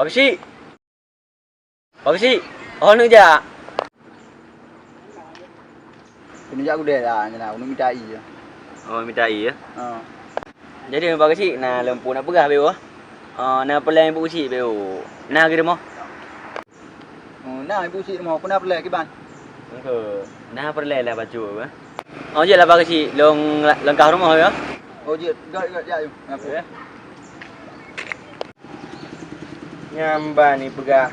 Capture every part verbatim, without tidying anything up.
Pak Keuchik! Pak Keuchik! Oh, neujak? Keuneuk jak udeh lah, nyan lah, keuneuk mita ie. Oh, mita ie, ya? Ha. Jadi, Pak Keuchik, na lôn peue nak peugah, Beu. Ah, na peulée Ibu Keuchik, Beu. Na keu rumoh? Oh, na Ibu Keuchik rumoh, peue na peulée kiban? Engko, na peulée lah bacut, eh. Oh, jeuet lah, Pak Keuchik, lôn, lôn kah rumoh, ya? Oh, jeuet, jeuet, jeuet, jeuet, jeuet. Ya. Nyan ban ipeugah,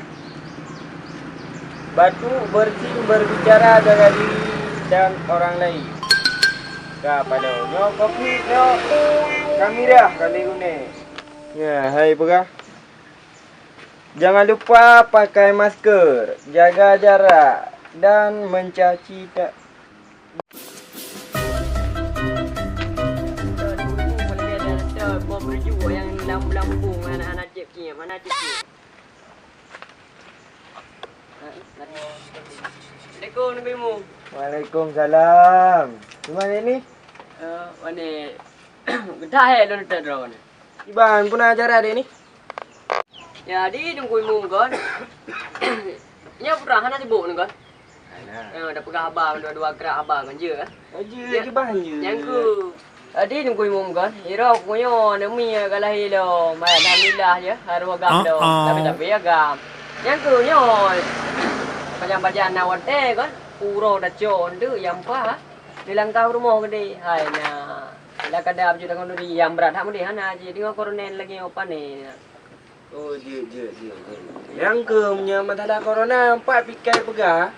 "Batuk bersin berbicara jaga diri dan orang lain." Ka padahai nyoe covid nyoe ka mirah ka lheueh guna. Nyan hai peugah, "Jangan lupa pakai masker, jaga jarak, dan mencaci tak." Assalamualaikum, Nabi Mu. Waalaikumsalam. Di mana ni? Eh, mana? Dah, eh, lôn tak droe ni. Iban, peue na acara dek ni? Ya, di Teungku Imum kon. Nyoe putra hana sibuk ni kon. Hana. Ya, dah peugah haba, dua-dua krak haba kon je, eh. Oh, je, ya. Kiban je. Nyang ku. Tadi Teungku Imum kon, iro ku nyoe aneuk mi ka lahé lom. Alhamdulillah je, harôh agam lom. Tapi-tapi agam. Nyang ku nyoe. Pajan-pajan na watée kon, uroe tacok ndeuk nyang pah. Di langkah rumoh gede. Hai na. Bila kada baju tangan duri nyang brat hak mudeh hana je. Deungoe korona lagée nyoe pane. Oh, jeuet, jeuet, jeuet, jeuet. Nyang keuh meunyoe masalah korona, pat pih kai peugah.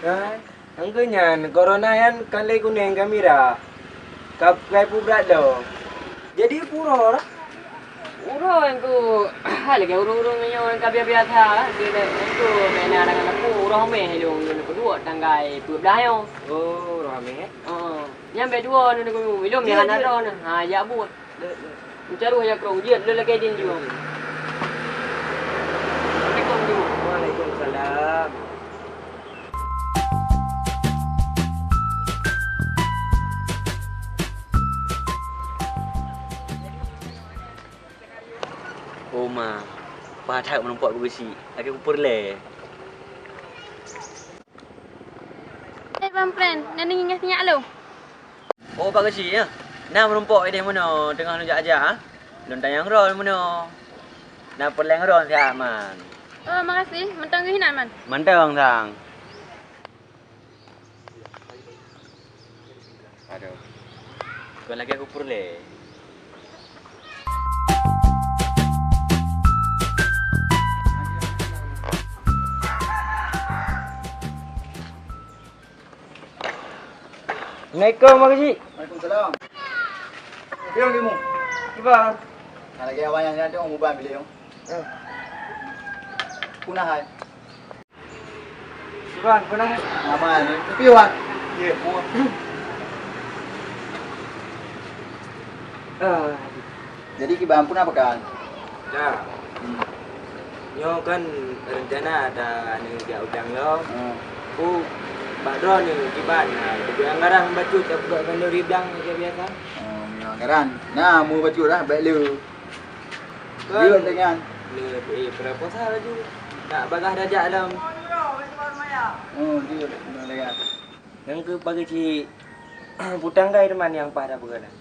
Ha? Nyang keuh nyan, korona nyan ka lheueh kuneng ka mirah. Ka kai peubrat lom. Jadi, peue uroe? Uroe nyang keuh, hai lagée ureueng-ureueng nyoe ka biasa-biasa lah. Dia nyang keuh bèk na dengan aku, uroe meh ilong, ilong peuduek tanggai dua belas nyoe. Oh, uroe meh, eh? Heeh. Nyan bèk dua nyoe, ilong meh hana droe nyoe. Ha, jak buet. Meucaroh nyang krong jeuet lôn lakèe idin jih. Assalamualaikum jih. Waalaikumsalam. Oh ma, pahat that meurumpok beusi, lagèe kupeureulèe. Eh, Bang Pren, na deungoe sinyak lôn? Oh, Pak Keuchik, ya. Na meurumpok idéh meunoe, teungoh neujak-jak, ha? Lôn tanyong droe meunoe. Na peureulèe droe siat, Man. Oh, makasih. Mantong geuh inan, Man? Mantong, sang. Aduh. Kon lagèe kupeureulèe. Assalamualaikum, Mak Keuchik. Waalaikumsalam. Pion timu? Kiban. Nah, lagèe awak nyang nyan tu, muban bilék nyoe. Eh. Peue na hai? Kiban, peue na hai? Aman, tapi wan. Ye. Ah. Jadi kiban peue na pakan? Nah, hmm, nyoe kan rencana ata neujak udang lom. Hmm. Ku bak droeneuh kiban, nah, tapi anggaran bacut dak peugah khanduri blang macam biasa. Oh, meunyoe anggaran. Nah, mu bacut dah, bèk le. Kan. Jeuet dengan. Le, eh, proposal laju. Nak bagah dah jak lom. Oh, jeuet dengan. Nang keu pagi cit, putang kai teuma nyang paih dah peugah dah.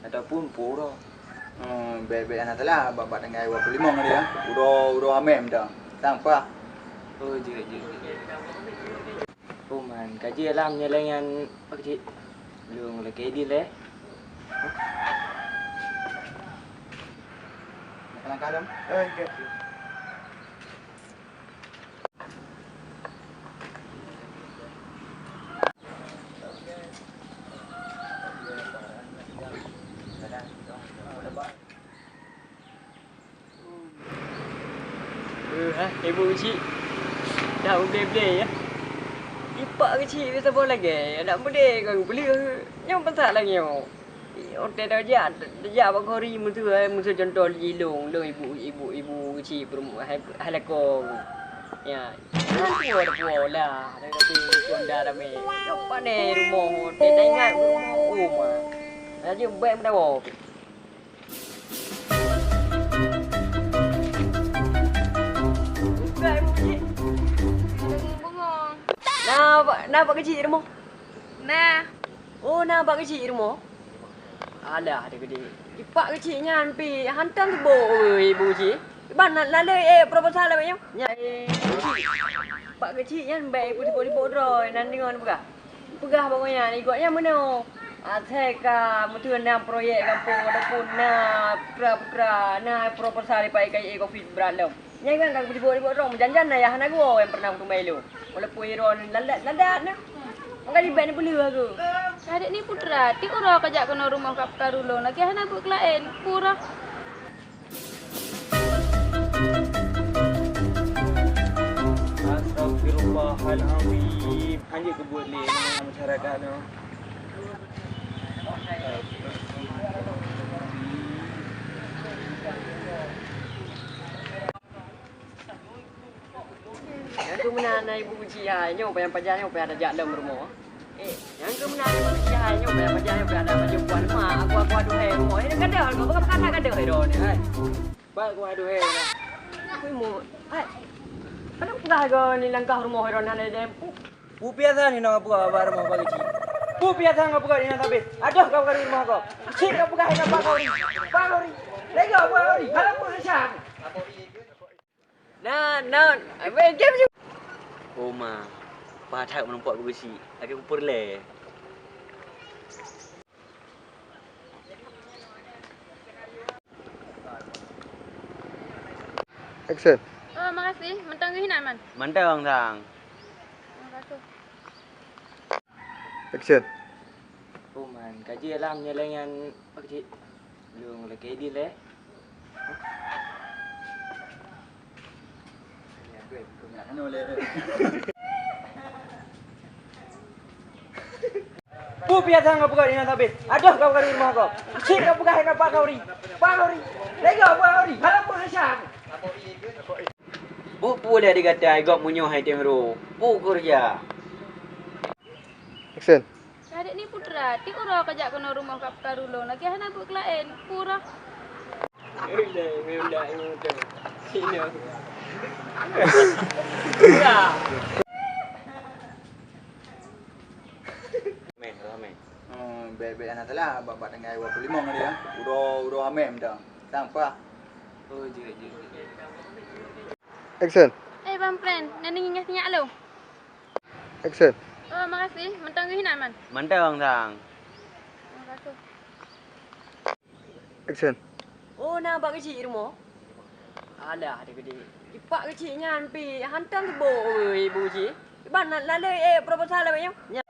Ataupun pura. Hmm, bèk-bèk hana salah, bak-bak tanggai dua puluh lima tadi, ya. Uroe, uroe amém dah. Sang pah. Oh, jeuet, jeuet, jeuet. Oh, man, ka jeuet lam nyan lé nyan, Pak Cik. Lôn lakèe idin lé. Langkah-langkah lom. Eh, oke. Eh, ha, ibu keuchik. Dak meublé-blé, ya. Ipak keuchik biasa boh lagèe, adak mudé kon peuleueh. Nyoe peusak lagèe nyoe. Watèe tajak, tajak bak gori meusu, hai, meusu contoh lé ilong, ilong ibu, ibu, ibu keuchik peurumoh, hai, hai lakoe. Ya. Puwoe, puwoe lah. Tapi konda ramé. Nyoe pané rumoh, watèe taingat rumoh, oh, ma. Laju bèk meudawa. Bungong-bungong. Na, Pak, na Pak Keuchik rumoh? Na. Oh, na Pak Keuchik rumoh? Alah, ada gede. Pak Keuchik nyan pi hantom sibuk, oi, Ibu Keuchik. Iban na, na le, eh, proposal awak nyoe. Nya, eh, Pak Keuchik nyan baik ibu sibuk-sibuk droe, nan deungon peugah. Peugah bak gobnyan, i gobnyan meunoe. Asai ka meuteun na proyek gampông ataupun na putra-putra, na proposal Pak K I A Covid brat lom. Nyan kan ka sibuk-sibuk droe, meujan-jan na yah hana geuwoe nyang pernah kuteumé lôn. Walaupun droe ladat-ladat na. Maka jibèk neupeuleueh aku. Adik ni putra, tiep uroe ka jak keunoe rumoh ka peukaru lôn, lagèe hana buet keulaén, pura. Astagfirullahalazim. Hanjeuet keubuet lé ngon masyarakat nyoe. Nyang keu meunan na ibu Keuchik hai nyoe, payah pajan nyoe, payah tajak lom rumoh. Eh, nyang keu meunan ibu Keuchik hai nyoe, payah pajan nyoe, payah tajak lom rumoh. Aku, aku, aduhai rumoh. Eh, gadoh, aku bukan anak gadoh, eh, dah ni, hai. Baik, aku, aduhai, dah. Aku imu, hai. Kadang peugah ke ni langkah rumoh, eh, dah, ni, dah. Peue piasan hinoe peugah bak rumoh Pak Keuchik? Peue piasan kau peugah hinoe sabé? Adoh kau ka rumoh kau. Cit kau peugah hinoe Pak Kauri. Pak Kauri. Lego Pak Kauri. Hana peue sah. Na, na, abang game je. Oh ma, pahat that meureumpok Pak Keuchik. Lagèe kupeureulèe. Action. Oh, makasih. Mantong geuh inan, Man. Mantong, Sang. Makasih. Action. Oh, Man. Ka jeuet lah meunyoe lagèe nyan, Pak Keuchik. Lôn lakèe idin lé. Peue piasan kau peugah hinoe sabé? Adoh kau ka rumoh kau. Cit kau peugah hinoe Pak Kauri. Pak Kauri. Lego Pak Kauri. Hana peue sah. Peue-peue lé di gata, i gob meunyoe hai tem ro. Peue keureuja? Action. Adik ni putra, tiep uroe ka jak keunoe rumoh ka peukaru lôn, lagèe hana buet keulaén, pura. Meh, ramé. Oh, bèk-bèk hana salah, bak, bak tanggai dua puluh lima dia. Uroe, uroe amé mantong. Sang pah. Oh, jeuet, jeuet, jeuet. Action. Eh, Bang Pren, na deungoe sinyak lôn. Action. Oh, makasih. Mantong geuh inan, Man. Mantong, Sang. Makasih. Action. Oh, na Pak Keuchik rumoh? Alah, ada gede. Pak Keuchik nyan pi hantom sibuk, oi, Ibu Keuchik. Iban na, na le, eh, proposal awak nyoe? Nya.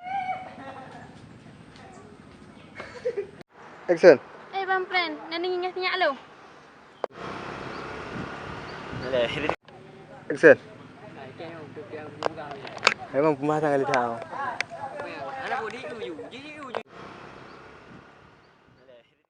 Action. Eh, Bang Pren, na deungoe sinyak lôn. Action. Memang peumasang kali tau.